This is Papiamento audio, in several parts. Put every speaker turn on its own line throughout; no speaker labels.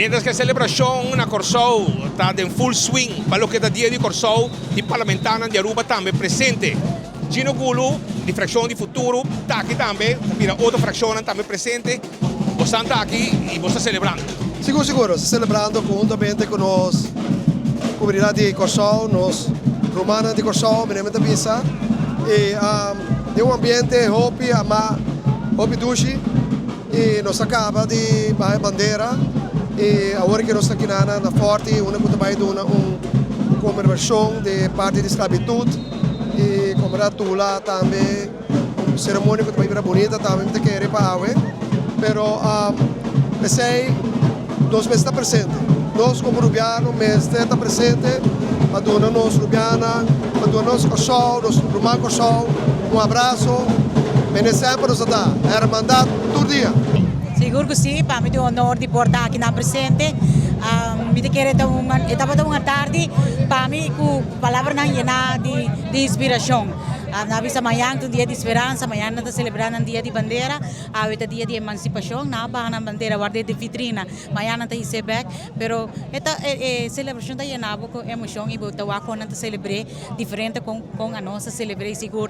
Mientras ku e selebrashon na Kòrsou ta den full swing pa loke ta Dia di Kòrsou, di parlamentarionan di Aruba tambe presente. Gino Gulu, di frakshon di Futuro, ta aki tambe, ta mira otro frakshonnan tambe presente. Boso ta aki i boso ta selebrando.
Sigur, sigur. Selebrando konhuntamente ku nos komunidat di Kòrsou, nos rumannan di Kòrsou, mi ta bisa. I den un ambiente hopi amá, hopi dushi. I nos a kaba di baha bandera. I awor ku nos ta aki na Forti, unda ku bai duna un konmemorashon di parti di sklabitut i komo Tula tambe, un seremonia ku bai bunita tambe mi ke pa awe. Pero esei nos mester ta presente. Nos komo rubiano mester ta presente pa duna nos rubiana, pa duna nos Kòrsou, nos ruman Kòrsou, un abraso. Mene semper nos ta, hermandat tur dia.
Sigur ku si, pa mi ta un honor di por ta aki na presente. Mi ta kere tabata un tardi pa mi ku palabranan yená di inspirashon. Na bisa mañan un dia di speransa, mañan ta selebrando un dia di bandera, awe ta dia di emansipashon, nan a baha nan bandera warda den vitrina, mañan ta his'é bèk, pero e selebrashon ta yená ku emoshon i ta wak kon nan ta selebrá diferente kon nos ta selebrá. Sigur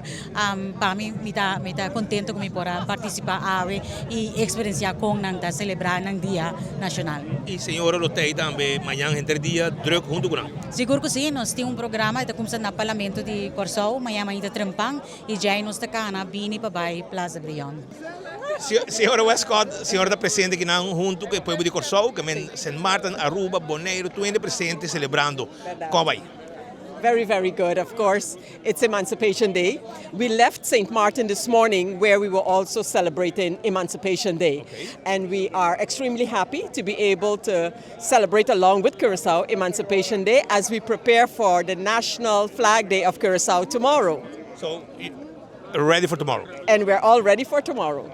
pa mi mi ta kontentu ku mi por partisipá awe i eksperensiá kon nan ta selebrá nan dia nashonal.
I señora lo tin tambe mañan henter dia drùk huntu ku nan.
Sigur ku si, nos tin un programa ku ta kuminsá na Parlamento di Kòrsou, mañan mainta trempan i ya nos ta kana bini pa bai Plaza Brion.
Señora Westcott, señora ta presente aki nan huntu ku e pueblo di Kòrsou, ku St. Martin, Aruba, Bonaire, tur presente selebrando. Kon bai?
Very, very good. Of course, it's Emancipation Day. We left St. Martin this morning, where we were also celebrating Emancipation Day. And we are extremely happy to be able to celebrate along with Curacao Emancipation Day as we prepare for the National Flag Day of Curacao tomorrow.
So, ready for tomorrow?
And we're all ready for tomorrow.